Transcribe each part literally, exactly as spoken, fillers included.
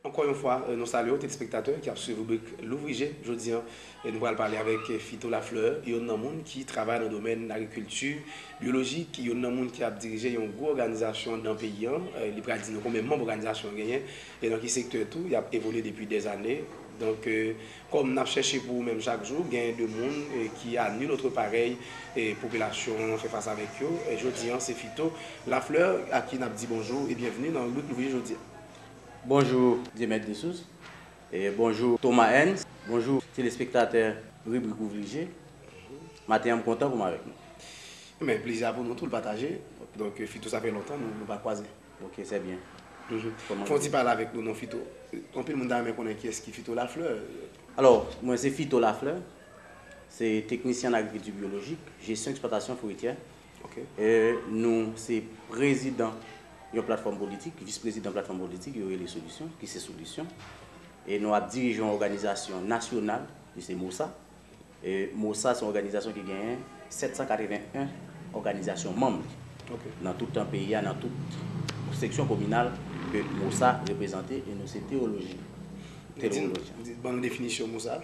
Ankò yon fwa, eh, nou salye w, telespektatè ki ap swiv ribrik Louvri Je. Jodi a, eh, nou pral pale avèk, eh, Fito Lafleur, youn nan moun ki travay nan domèn agrikilti byolojik, youn nan moun ki ap dirije yon gwo òganizasyon anndan peyi a. Eh, li pral di nou konbyen manm òganizasyon an genyen e nan ki sektè tou y ap evolye depi dèzane. Donk, eh, kòm n ap chèche pou ou menm chak jou, genyen de moun, eh, ki à nul autre pareil, eh, popilasyon an fè fas avèk yo. Eh, jodi a, se Fito Lafleur, a ki n ap di bonjou e byenveni nan ribrik Louvri Je jodi a. Bonjou, Dieumet Dessources. E bonjou, Thomas Ernst. Bonjou, telespektatè ribrik Louvri Je. Maten an, m kontan pou m avèk nou. Men, plezi a pou nou tou l pataje. Donk, Fito, sa fè lontan nou, nou pa kwaze. Ok, c'est bien. Mhm. Kòman Fè yon ti pale avèk nou, non, Fito. Anpil moun ta renmen konnen kiyès ki Fito Lafleur. Alò, mwen se Fito Lafleur. Se teknisyen an agrikilti byolojik, jesyon eksplwatasyon fòretyè. Ok. E nou se prezidan yon platfòm politik, vis prezidan platfòm politik, yo rele Solisyon, ki se Solisyon. E nou ap dirije yon òganizasyon nasyonal, ki se MOSA. E MOSA se yon òganizasyon ki genyen sèt san katreven en òganizasyon manm li. Ok. Nan tout tan peyi a, nan tout seksyon kominal ke MOSA reprezante, e nou se tewoloji. Di, tewolojyen. Di, ban nou definisyon MOSA.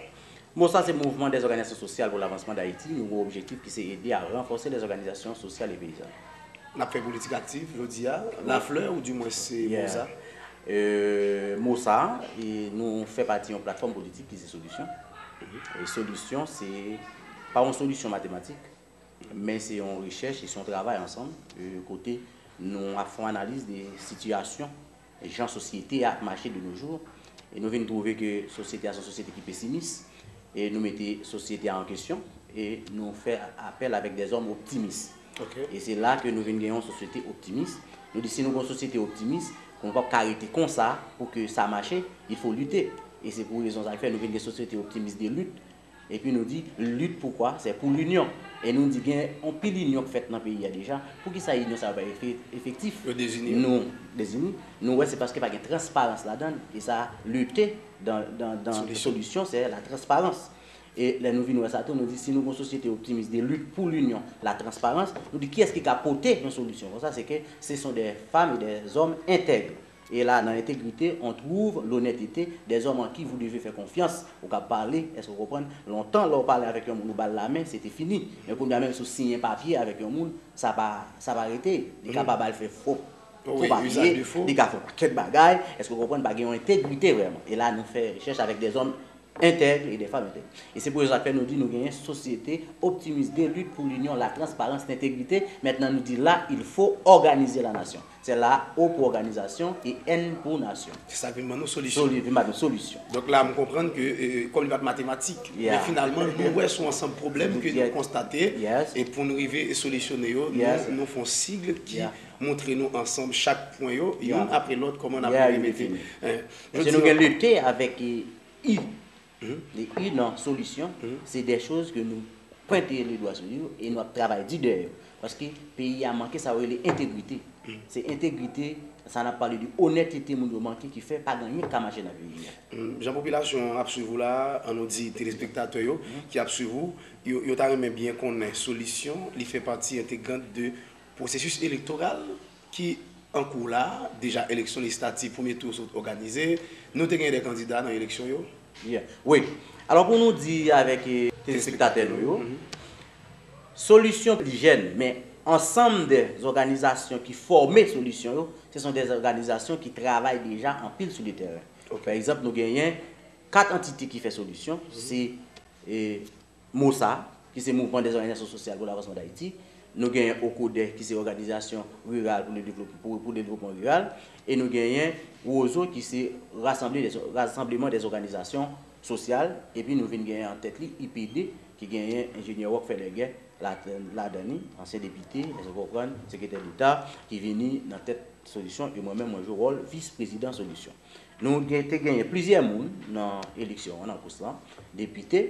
MOSA se Mouvement des Organisations Sociales pour l'Avancement d'Haïti. Nou gen yon objektif ki se ede a ranfòse lèzòganizasyon sosyal e peyizàn. N ap fè politik aktif jodi a. Lafleur, ou di mwens se MOSA. Euh, MOSA, e nou fè pati yon platfòm politik ki se Solisyon. Mhm. E Solisyon, se pa yon solisyon matematik, men se yon rechèch e se yon travay ansanm, euh, kote nou ap fè yon analiz de sitiyasyon, jan sosyete a ap mache de nos jours. E nou vin twouve ke sosyete a se yon sosyete ki pesimis, e nou mete sosyete a an kesyon, e nou fè apèl avèk dèzòm optimis. Ok. E se la ke nou vin gen yon sosyete optimis. Nou di si nou gen yon sosyete optimis, nou p ap ka rete konsa pou ke sa mache, il faut lutter. E se pou rezon sa k fè nou vin gen sosyete optimis de lit. Epi nou di, lutte pour quoi? C'est pour l'union. E nou di gen anpil inyon k fèt nan peyi a deja. Poukisa inyon sa yo pa efe-, efektif? Yo dezini. Nou dezini. Nou wè se paske pa gen transparans ladan l. E sa, lutter dans, dans, dans Solisyon. Solisyon, c'est la transparence. E lè nou vin wè sa tou, nou di si nou gen yon sosyete optimis de lutte pour l'union, la transparence, nou di kiyès ki ka pote yon solisyon konsa, se ke ce sont des femmes et des hommes intègres. E la, dans l'intégrité, on trouve l'honnêteté des hommes en qui vous devez faire confiance. Ou ka pale, èske w konprann? Lontan, lè w pale avèk yon moun, ou ba l lamen, se te fini. Men kounye a, menm si w siyen papye avèk yon moun, sa pa, sa pa rete. Li kapab al fè fo, fo papye, li ka fè yon pakèt bagay. Èske w konprann? Pa gen yon entegrite vrèman. E la, nou fè rechèch avèk des hommes intègres et des femmes intègres. E se pou sa k fè nou di nou genyen sosyete optimis de lutte pour l'union, la transparence, l'intégrité. Maintenant, nou di la, il faut organiser la nation. C'est la, O pour organisation et N pour nation. Se sa k vin ban nou solisyon. Soli-, vin ban nou solisyon. Donk la, m konprann ke, eh, kòm li pa t matematik, men finalman, nou wè se yon ansanm pwoblèm ke nou konstate, e pou n rive e solisyone yo, nou, nou fè yon sig ki montre nou ansanm chak pwen yo, youn apre lòt, kòman n ap rive mete. Paske nou gen lite avèk, eh, I. Mhm. E I nan solisyon, se de choz ke nou pwente le dwa sou yo e nou ap travay di dèyè yo. Paske peyi a manke sa yo rele entegrite. Se entegrite, sa n ap pale de onètete moun yo manke ki fè pa gen anyen ki ka mache nan peyi a. Mm, jan popilasyon an ap swiv ou la, an nou di telespektatè yo ki ap swiv ou, yo, yo ta renmen byen konnen solisyon, li fè pati entegrant de pwosesis elektoral ki an kou la, deja eleksyon lejislatif premye tou sot òganize. Nou te gen de kandida nan eleksyon yo. Yeah. Wi. Alò, pou nou di avèk, eh, telespektatè nou yo, Solisyon pli jèn, men ansanm de òganizasyon ki fòme Solisyon yo, se son de òganizasyon ki travay deja anpil sou le tèren. Ok. Pa egzanp, nou genyen kat antite ki fè Solisyon, se, eh, MOSA, ki se Mouvement des Organisations Sociales pour l'Avancement d'Haïti. Nou genyen OCODEH, ki se Òganizasyon Riral pou le Devlop-, pou, pou Devlopman Riral. E nou genyen WOZO, ki se Rassemblement des, Rassemblement des Organisations Sociales. Epi nou vin genyen an tèt li I P D, ki genyen enjenyè Rockefeller Guerre la, ladan li, ansyen depite, èske w konprann, sekretè deta, ki vini nan tèt Solisyon, e mwen menm, mwen jwe wòl vis prezidan Solisyon. Nou gen, te genyen plizyè moun nan eleksyon an, nan kous lan, depite,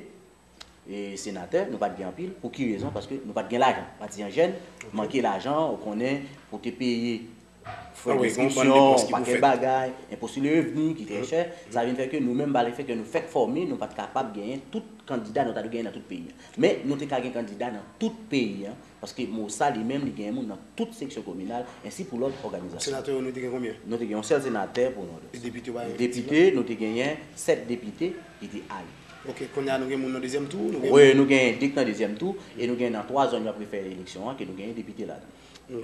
e senatè, nou pa t gen anpil. Pou ki rezon? Paske nou pa t gen lajan. Pati an jèn, manke lajan, ou konnen, pou te peye frè diskisyon, pakèt bagay, enpo sou le revni ki trè chè. Sa vin fè ke nou menm, pa le fè ke nou fèk fòme, nou pa t kapab genyen tout kandida nou ta dwe genyen nan tout peyi a. Men, nou te ka gen kandida nan tout peyi a, paske MOSA li menm, li genyen moun nan tout seksyon kominal, ensi pou lòt òganizasyon. Senatè yo, nou te gen konbyen? Nou te gen yon sèl senatè pou nou. E depite, w pa gen depite, nou te genyen sèt depite ki te ale. Ok, kounye a nou gen moun nan dezyèm tou? Wi, nou gen dik nan dezyèm tou, e nou gen nan twa zòn yo ap refè eleksyon an, ke nou genyen depite ladan.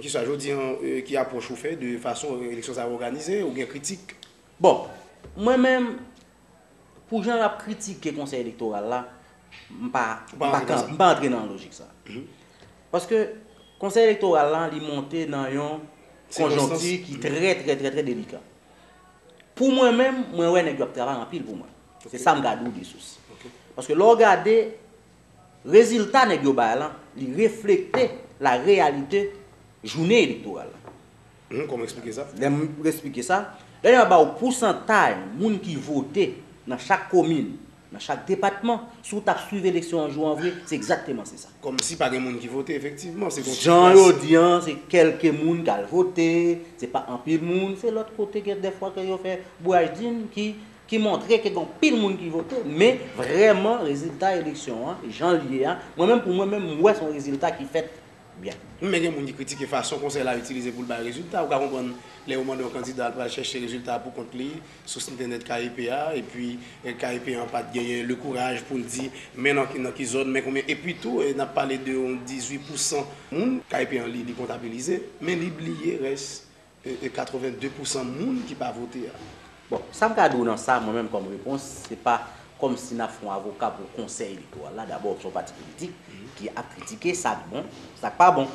Kisa, jodi an, ki apwòch ou fè de fason eleksyon sa a òganize? Ou gen kritik? Bon, mwen menm, pou jan y ap kritike Konsèy Elektoral la, m pa, m pa, m pa antre nan lojik sa. Paske Konsèy Elektoral la, li monte nan yon konjonkti ki trè, trè, trè, trè delika. Pou mwen menm, mwen wè nèg yo ap travay anpil pou mwen. Se sa m ka di w de sous. Paske lè w gade rezilta nèg yo bay la, li reflekte la reyalite jounen elektoral la. Kòman eksplike sa? Lè m eksplike sa, lè yo ba w pousantay moun ki vote nan chak komin, nan chak depatman, si w t ap swiv eleksyon an jou an vre, se egzakteman se sa. Kòmsi pa gen moun ki vote, efektivman. Se jan yo di an, se kèlke moun k al vote, se pa anpil moun, se lòt kote gen dèfwa ke yo fè bouyaj din ki, ki montre ke gen anpil moun ki vote, men vrèman rezilta eleksyon an, jan l ye a, mwen menm, pou mwen menm, m wè se yon rezilta ki fèt byen. Men gen moun ki kritike fason konsèy la itilize pou l bay rezilta. Ou ka konprann lè yo mande yon kandida al pral chèche rezilta a pou kont li sou sit entènèt K E P a, epi, e, K E P an pa t genyen le kouraj pou l di men nan ki, nan ki zòn, men konbyen. Epi tou, e, n ap pale de yon dizuit pousan moun K E P an li, li kontabilize, men li bliye rès e, e katrevenndepousan moun ki pa vote a. Bon, sa m ka di w nan sa, mwen menm kòm repons, se pa kòmsi n ap fè yon avoka pou Konsèy Elektoral la. Dabò, se yon pati politik ki ap kritike sa k bon, sa k pa bon.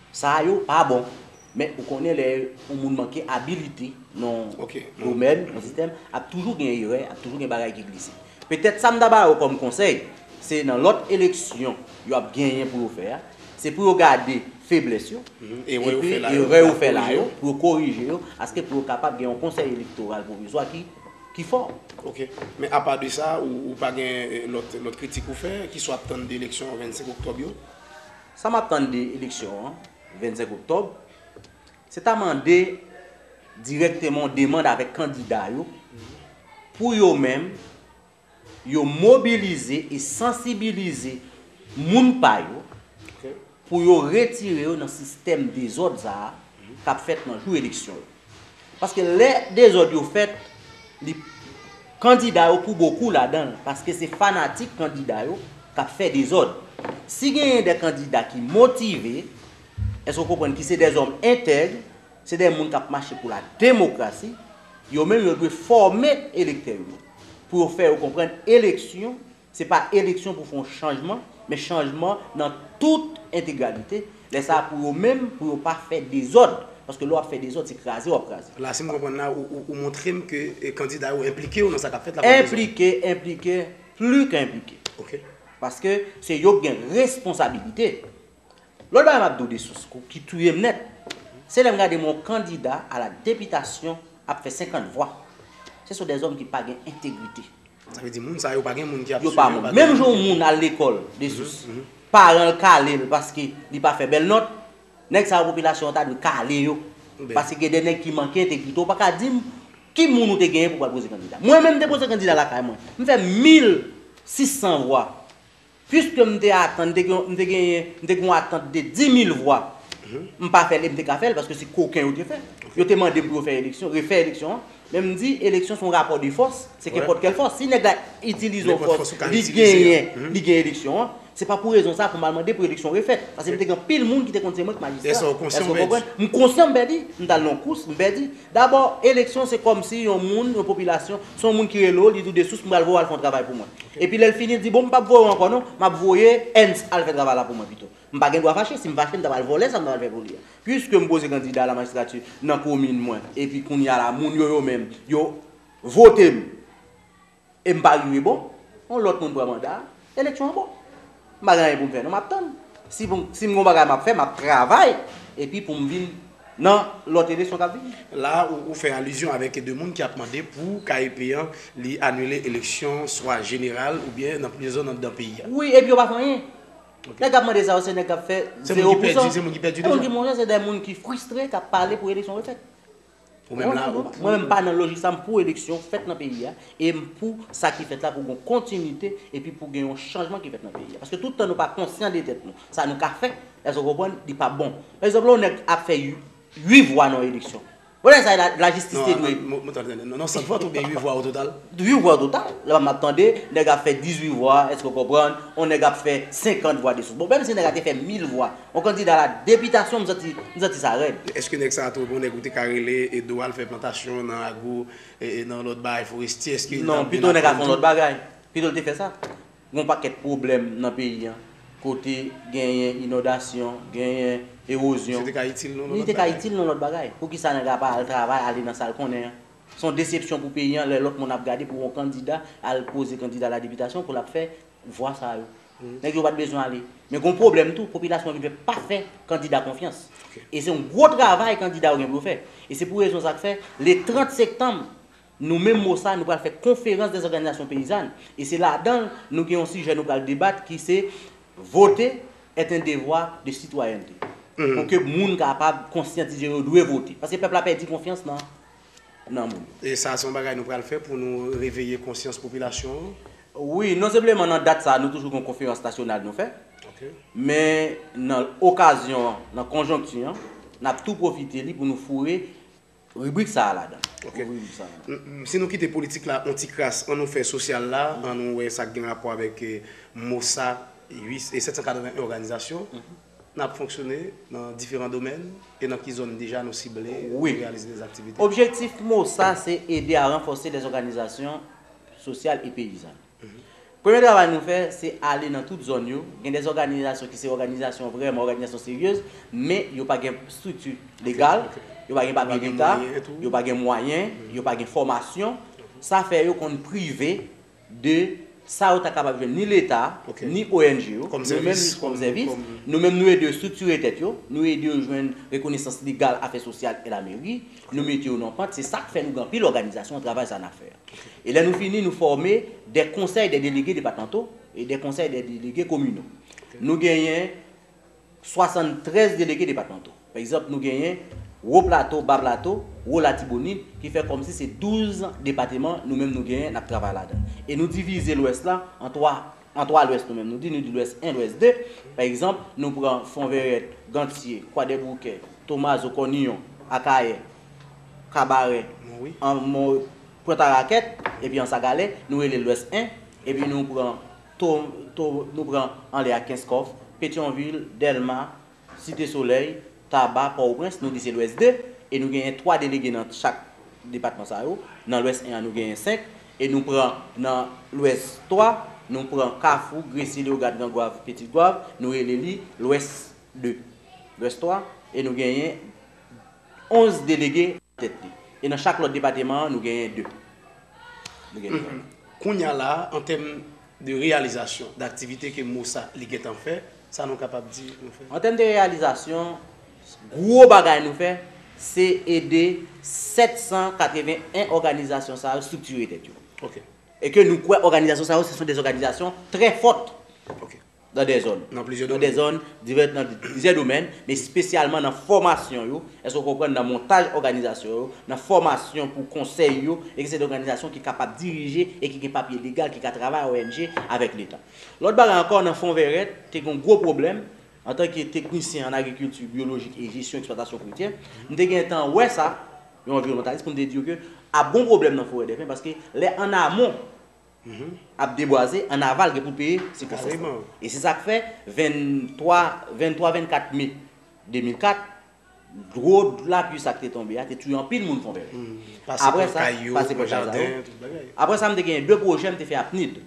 Sa yo pa bon. Men ou konnen lè yon moun manke abilite nan yon domèn, nan yon sistèm, ap toujou gen erè, ap toujou gen bagay ki glise. Petèt sa m ta ba yo kòm konsèy, se nan lòt eleksyon yo ap genyen pou yo fè a, se pou yo gade feblès yo, epi erè yo fè la yo, pou yo korije yo, aske pou yo kapab gen yon konsèy elektoral pwovizwa ki, ki fò. Ok. Men apa de sa, ou, ou pa gen, e, lòt, lòt kritik ou fè, kisa w ap tann de eleksyon vennsenk oktòb yo? Sa m ap tann de eleksyon an, vennsenk oktòb, se ta mande dirèkteman yon demann avèk kandida yo, pou yo menm, yo mobilize e sansibilize moun pa yo, pou yo retire yo nan sistèm dezòd sa a k ap fèt nan jou eleksyon yo. Paske lè dezòd yo fèt, li, kandida yo pou bokou ladan l, paske se fanatik kandida yo k ap fè dezòd. Si genyen de kandida ki motive, èske w konprann, ki se de zòm entèg, se de moun k ap mache pou la demokrasi, yo menm yo dwe fòme elektè yo, pou yo fè yo konprann eleksyon, se pa eleksyon pou fè yon chanjman, men chanjman nan tout entegralite. Lè sa a pou yo menm, pou yo pa fè dezòd. Paske lè w ap fè dezòd, se kraze w ap kraze. La, si m konprann la, ou, ou, ou montre m ke, e, kandida yo enplike yo nan sa k ap fèt la kòm dezòd. Enplike, enplike, pli ke enplike. Ok. Paske se yo ki gen responsabilite. Lòt bagay m ap di w de sous ki touye m nèt, se lè m gade m wè yon kandida a la depitasyon ap fè senkant vwa. Se sou de zòm ki pa gen entegrite. Sa vle di moun sa yo pa gen moun ki ap swiv yo, pa gen moun. Menm jan yon moun al lekòl de sous, paran l kale l paske li pa fè bèl nòt, nèg sa yo popilasyon an ta dwe kale yo. Paske gen de nèg ki manke entegrite. Ou pa ka di m ki moun ou te genyen pou w al poze kandida. Mwen menm m te poze kandida lakay mwen. M fè mil sis san vwa. Piske m te atann, m te gen, m te genyen, m te gen yon atant de dis mil vwa. M pa fè l, e m te ka fè l, paske se koken yo te fè. Yo te mande m pou yo fè eleksyon, refè eleksyon an. Men m di, eleksyon se yon rapò de fòs, se kenpòt kèl fòs. Si nèg la itilize yon fòs, li genyen, li gen eleksyon an, se pa pou rezon sa pou m al mande pou eleksyon refèt. Paske m te gen anpil moun ki te konn se mwen ki majistra. Èske w konprann? M konsyan m pèdi, m t al nan yon kous, m pèdi. Dabò, eleksyon se kòmsi yon moun, yon popilasyon, se yon moun ki rele w, li di w de sous, m pral voye w al fè yon travay pou mwen. Epi lè l fini, l di, bon, m p ap voye w ankò non, m ap voye Ernst al fè travay la pou mwen pito. M pa gen dwa fache, si m fache, m ta pral vòlè sa m ta pral fè pou li a. Piske m poze kandida a la majistrati nan komin mwen, epi kounye a la, moun yo, yo menm, yo vote m, e m pa rive bon, yon lòt moun pran manda a, eleksyon an bon. M pa gen anyen pou m fè non, m ap tann. Si pou m, si m gon bagay m ap fè, m ap travay, epi pou m vin nan lòt eleksyon k ap vini. La, ou, ou fè alizyon avèk de moun ki ap mande pou K E P an, li anile eleksyon swa jeneral oubyen nan plizyè zòn anndan peyi a. Wi, epi yo pa fè anyen. Ok. Nèg k ap mande sa yo, se nèg k ap fè zewo pousan. Se moun ki pèdi, se moun ki pèdi deja. Se moun ki, monchè, se de moun ki fristre, k ap pale pou eleksyon refèt. Ou menm la, ou pou... Mwen menm pa nan lojik sa, m pou eleksyon fèt nan peyi a, e m pou sa ki fèt la, pou gen kontinite, epi pou gen yon chanjman ki fèt nan peyi a. Paske tout tan nou pa konsyan de tèt nou, sa nou ka fè, èske w konprann, li pa bon. Pa egzanp, lè yon nèg ap fè uit vwa nan yon eleksyon. Wè sa la, lajistis te dwe... Non, non, non, non, sant vòt oubyen uit vwa o total? Uit vwa o total. La m ap tande, nèg ap fè dizuit vwa, èske w konprann? On nèg ap fè senkant vwa de sou. Bon, menm si nèg la te fè mil vwa, on kandida la depitasyon, m santi, m santi sa rèd. Èske nèg sa a tou, bon, nèg ou te ka rele e do al fè plantasyon nan Agou, e, e nan lòt bagay forestye, èske... Non, pito nèg la fè yon lòt bagay. Pito l te fè sa. Gon pakèt pwoblèm nan peyi an, kote genyen inondasyon, genyen ewozyon. Li te ka itil nou nan lòt bagay. Li te ka itil nou lòt bagay. Poukisa nèg la pa al travay, ale nan sa l konnen an? Se yon desepsyon pou peyi an, lè lòt moun ap gade pou yon kandida, al poze kandida la depitasyon pou l ap fè vwa sa yo. Nèg yo pa t bezwen ale. Men gon pwoblèm tou, popilasyon an vin fè pa fè kandida konfyans. E se yon gwo travay kandida yo gen pou yo fè. E se pou rezon sa k fè, le trant septanm, nou menm MOSA, nou pral fè konferans dè zòganizasyon peyizàn. E se ladan l, nou gen yon sijè nou pral debat ki se voter est un devoir de citoyenneté. Pou ke moun kapab konsyantize yo dwe vote. Paske pèp la pèdi konfyans nan, nan moun. E sa, se yon bagay nou pral fè pou nou reveye konsyans popilasyon an? Wi, non senpleman nan dat sa, nou toujou gen yon konferans nasyonal nou fè. Men nan okazyon an, nan konjonkti an, n ap tou pwofite li pou nou foure ribrik sa a ladan. Ok. Ribrik sa a ladan. M, m, si nou kite politik la yon ti kras, ann nou fè sosyal la, ann nou wè sa k gen rapò avèk, eh, MOSA, uit, e sèt san katreven en òganizasyon. N ap fonksyone nan diferan domèn e nan ki zòn deja nou sible pou reyalize dè aktivite? Objektif MOSA se ede a ranfòse lè zòganizasyon sosyal e peyizàn. Premye travay nou fè, se ale nan tout zòn yo. Gen dè òganizasyon ki se òganizasyon vrèman, òganizasyon seryez, men yo pa gen estrikti legal, yo pa gen papye leta, yo pa gen mwayen, yo pa gen fòmasyon. Sa fè yo konn prive de sa yo ta kapab jwenn ni leta, ni O N G yo. Nou menm, kòm sèvis, nou menm nou ede yo estriktire tèt yo, nou ede yo jwenn rekonesans legal, afè sosyal e lameri, nou mete yo nan pant, se sa k fè nou gen anpil òganizasyon nan travay sa n ap fè a. E lè nou fini, nou fòme dè konsèy dè delege depatmanto e dè konsèy dè delege kominal. Nou genyen swasanntrèz delege depatmanto. Pa egzanp, nou genyen Wo Plato, Ba Plato, Wo Latibonit, ki fè kòmsi se douz depatman nou menm nou genyen, n ap travay ladan. E nou divize Lwès la an twa, an twa Lwès nou menm. Nou di, nou di Lwès en, Lwès de. Pa egzanp, nou pran Fonvèrèt, Gantye, Kwadèboukè, Tomazo, Kòniyon, Akayè, Kabarè, an Mòn, Pwentarakèt, epi Ansagalè, nou rele Lwès en, epi nou pran To-, To-, nou pran anlè a Kenskòf, Petyonvil, Dèlma, Site Solèy, Taba, Pòtoprens, nou di se Lwès de, e nou genyen twa delege nan chak depatman sa yo. Nan Lwès en an, nou genyen senk, e nou pran nan Lwès twa, nou pran Kafou, Gresi, Leyogad, Gran Gwav, Pitit Gwav, nou rele li Lwès de. Lwès twa, e nou genyen onz delege nan tèt li. E nan chak lòt depatman an, nou genyen de. Nou genyen de. Kounye a la, an tèm de reyalizasyon, d aktivite ke MOSA li gentan fè, sa nou kapab di nou fè? An tèm de reyalizasyon, gwo bagay nou fè, se ede sèt san katreven en òganizasyon sa yo estriktire tèt yo. Ok. E ke nou kwè òganizasyon sa yo, se sont des organisations très fortes. Ok. Nan dè zòn. Nan plizyè domèn. Nan dè zòn, divè-, nan plizyè domèn, men espesyalman nan fòmasyon yo, èske w konprann, nan montaj òganizasyon yo, nan fòmasyon pou konsèy yo, e ke se de òganizasyon ki kapab dirije e ki gen papye legal, ki ka travay a O N G avèk Leta. Lòt bagay ankò, nan Fonvèrèt, te gen yon gwo pwoblèm, antanke teknisyen an agrikilti byolojik e jesyon eksplwatasyon fritye, m te gentan wè sa, yon anviwònmantalis, pou m te di yo ke ap gen yon pwoblèm nan Forèdèpen, paske lè an amon, ap debwaze, an aval gen pou peye sikonstans lan. E se sa k fè venntwa, venntwa, vennkat me de mil kat, gwo lapli sa k te tonbe a te touye anpil moun Fonvèrèt. Apre sa, pase pran kay sa yo. Apre sa, m te genyen de pwojè m te fè a PNID.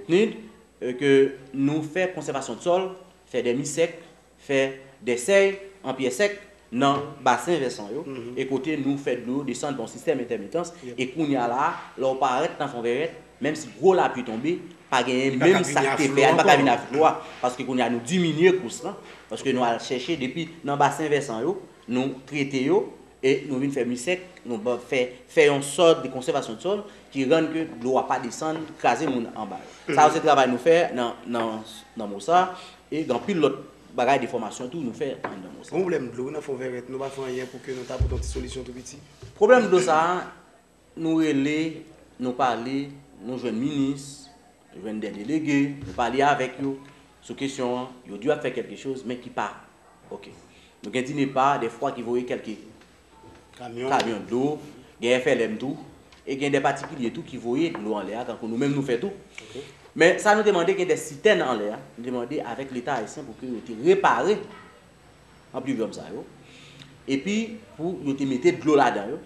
PNID, e, ke nou fè konsèvasyon de sòl, fè dè mi sèk, fè dè sèy an pyè sèk nan basen vèsan yo, e kote nou fè dlo yo desann pa yon sistèm entèmitans, e kounye a la a, lè w parèt nan Fonvèrèt, menm si gwo lapli tonbe, pa genyen menm sa k te fè a, li pa ka vin a flo a, paske kounye a nou diminye kous lan, paske nou al chèche depi nan basen vèsan yo, nou trete yo, e nou vin fè mi sèk, nou ba-, fè, fè yon sòt de konsèvasyon de sòl ki rann ke dlo a pa desann, kraze moun anba yo. Sa yo se travay nou fè nan, nan, nan MOSA, e gen anpil lòt bagay de fòmasyon tou nou fè anndan Mosal. Gon pwoblèm dlo wi nan Fon Vèrèt, nou pa fè anyen pou ke nou ta pote yon ti solisyon tou piti? Pwoblèm dlo sa a, nou rele, nou pale, nou jwenn minis, nou jwenn de delege, nou pale avèk yo sou kesyon an, yo di y ap fè kèlke choz, men ki pa. Ok. Nou gen DINEPA, dèfwa ki voye kèlke kamyon dlo, gen FLM tou, e gen de patikilye tou ki voye dlo anlè a, tankou nou menm nou fè tou. Men sa nou te mande, gen de sitèn anlè a, nou te mande avèk Leta ayisyen pou ke yo te repare anplivyòm sa yo, epi pou yo te mete dlo ladan yo,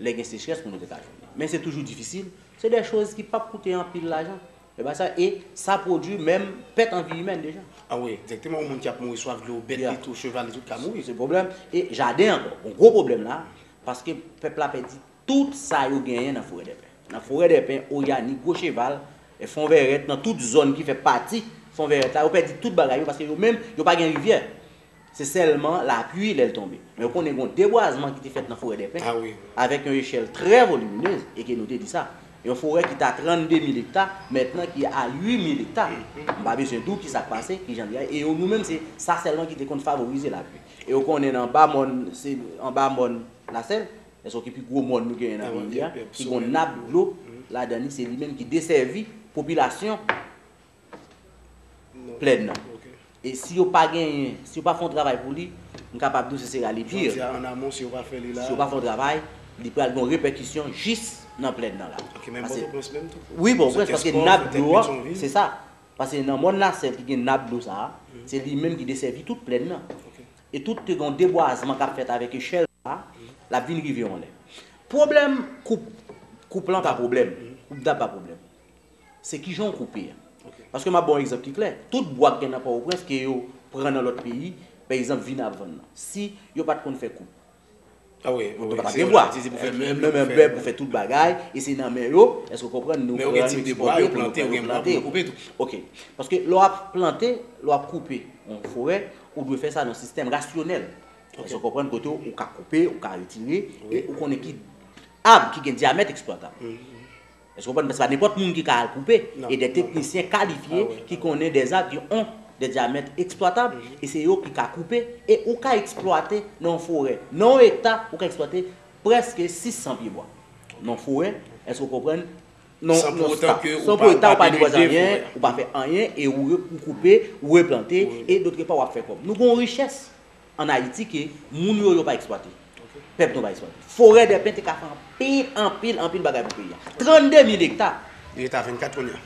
lè gen sechrès pou nou te ka jwenn li. Men se toujou difisil, se de choz ki p ap koute anpil lajan. E ba sa, e sa pwodui menm pèt an vi imèn deja. A wi, egzakteman, yon moun ki ap mouri swaf dlo, bèt li tou, cheval li tout ka mouri. Se pwoblèm. E jaden ankò, yon gwo pwoblèm la, paske pèp la pèdi tout sa yo genyen nan Forèdèpen. Nan Forèdèpen, Oyani, Gwo Cheval, e Fon Vèrèt, nan tout zòn ki fè pati Fon Vèrèt la, yo pèdi tout bagay yo paske yo menm, yo pa gen rivyè. Se sèlman lapli lè l tonbe. Men ou konnen gen yon debwazman ki te fèt nan Forèdèpen avèk yon echèl trè voliminez, e ke nou te di sa. Yon forè ki ta trannde mil ekta, mentnan ki a uit mil ekta. M pa bezwen di w ki sa k pase, ki jan l ye, e yo nou menm se sa sèlman ki te konn favorize lapli. E ou konnen nan anba mòn, se anba mòn Lasèl, èske ki pi gwo mòn nou genyen nan peyi a, ki gen yon nap dlo ladan li, se li menm ki desèvi popilasyon plèn nan. E si yo pa genyen, si yo pa fè yon travay pou li, m kapab di w se sera le pire. Jodi a, an amon, si yo pa fè li la. Si yo pa fè yon travay, li pral gen yon repèkisyon jis nan plèn nan la. Ok, menm Pòtoprens menm tou? Wi, Pòtoprens, paske nap dlo a, se sa. Paske nan mòn Lasèl ki gen nap dlo sa a, se li menm ki desèvi tout plèn nan. E tout te gen yon debwazman k ap fèt avèk echèl sa a, l ap vin rive yon lè. Pwoblèm koup, koup lan pa pwoblèm, koup dab pa pwoblèm. Se kijan w koupe a. Paske m ap ba w yon egzanp ki klè. Tout bwa k gen nan Pòtoprens ke yo pran nan lòt peyi, pa egzanp, vin ap vann nan. Si yo pa t konn fè koup, ah wi, wi, pa t ap gen bwa. Menm bè pou fè tout bagay, e se nan men yo, èske w konprann, nou pran, nou ekspòte, pou nou pran, yo plante tou. Ok. Paske lè w ap plante, lè w ap koupe yon forè, ou dwe fè sa nan yon sistèm rasyonèl. Èske w konprann, kote ou ka koupe, ou ka retire, e ou konnen ki ab ki gen dyamèt eksplwatab. Èske w konprann? Paske se pa nenpòt moun ki ka al koupe. E de teknisyen kalifye ki konnen de zab ki ont de dyamèt eksplwatab, e se yo ki ka koupe, e ou ka eksplwate nan yon forè, nan yon ekta, ou ka eksplwate prèske sis san pye bwa. Nan yon forè, èske w konprann? Non, non, sa. San pou eta, ou pa debwaze anyen, ou pa fè anyen, e ou re-, ou koupe, ou replante, e dòt pa w ap fè kòb. Nou gen yon richès ann Ayiti ke moun yo, yo pa eksplwate. Pèp nou pa eksplwate. Forèdèpen te ka fè anpil, anpil, anpil bagay pou peyi a. Trannde mil ekta. Li rete a vennkat kounye a.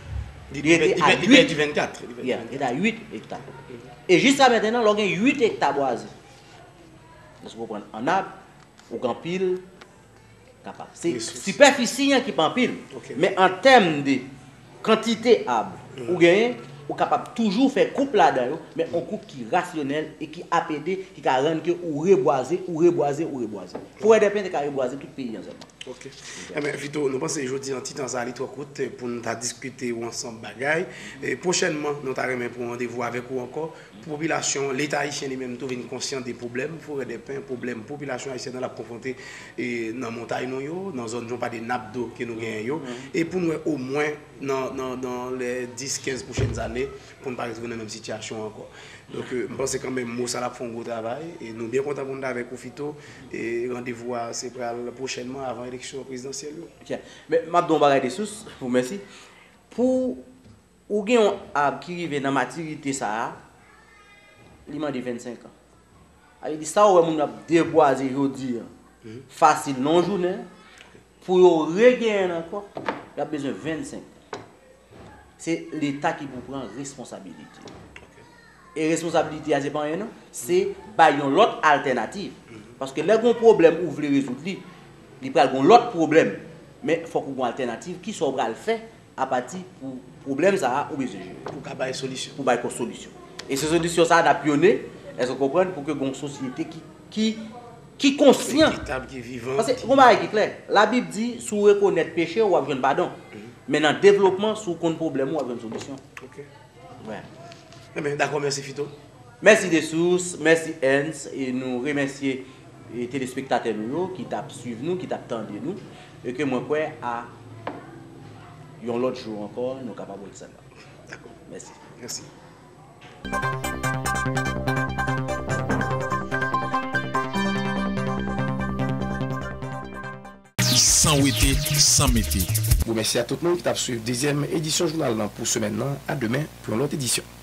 Li rete a uit. Li pèdi vennkat. Li rete a uit ekta. E jiska mentnan, lè w gen uit ekta bwaze, èske w konprann, an ab, ou gen anpil kapab. Se sipèfisi an ki pa anpil. Men an tèm de kantite ab ou genyen, ou kapab toujou fè koup ladan yo, men yon koup ki rasyonèl e ki ap ede, ki ka rann ke ou rebwaze, ou rebwaze, ou rebwaze. Forèdèpen te ka rebwaze tout peyi an sèlman. Ok. Enben, Vito, nou panse jodi an ti tan sa li twò kout pou n ta diskite yon ansanm bagay. E pwochènman, nou ta renmen pran randevou avèk ou ankò. Popilasyon, Leta ayisyen li menm tou vin konsyan de pwoblèm Forèdèpen, pwoblèm popilasyon ayisyèn nan l ap konfwonte e nan montay nou yo, nan zòn jan w pale nap dlo ke nou genyen yo, e pou n wè omwen nan, nan, nan lè dis, kenz pwochèn zane, pou n pa retwouve nan menm sitiyasyon an ankò. Donk, e, m panse kanmenm Mosal ap fè yon gwo travay, e nou byen kontan pou n t avèk ou, Fito, e randevou a se pral pwochènman avan eleksyon prezidansyèl yo. Ok. Men, m ap di w yon bagay de sous, pou mèsi. Pou Ou gen yon ab ki rive nan matirite sa a, li mande vennsenk an. Sa vle di, sa ou wè moun yo ap debwaze jodi a, fasil nan yon jounen, pou yo regenyen l ankò, y ap bezwen vennsenk an. Se Leta ki pou pran responsabilite. E responsabilite a, se pa anyen non, se bay yon lòt altènativ. Paske lè gen yon pwoblèm ou vle rezoud li, li pral gen yon lòt pwoblèm. Men fòk ou gen yon altènativ. Kisa w pral fè apati pou pwoblèm sa a ou bezwen jere. Pou ka bay solisyon. Pou bay kò solisyon. E se solisyon sa a n ap pyone, èske w konprann, pou ke gen yon sosyete ki, ki, ki konsyan. Ekitab, ki vivan. Paske gen yon bagay ki klè. Labib di, si w rekonèt peche w, w ap jwenn padon. Men nan devlopman, si w konn pwoblèm ou, w ap jwenn solisyon. Ok. Wè. Enben, dakò, mèsi Fito. Mèsi Dessources, mèsi Ernst, e nou remèsye, e, telespektatè nou yo ki t ap swiv nou, ki t ap tande nou, e ke mwen kwè a yon lòt jou ankò, nou kapab wè sa la. Dakò. Mèsi. Mèsi. san wete, san mete. Bon, mèsi a tout moun ki t ap swiv dezyèm edisyon jounal lan pou semèn nan. A demen pou yon lòt edisyon.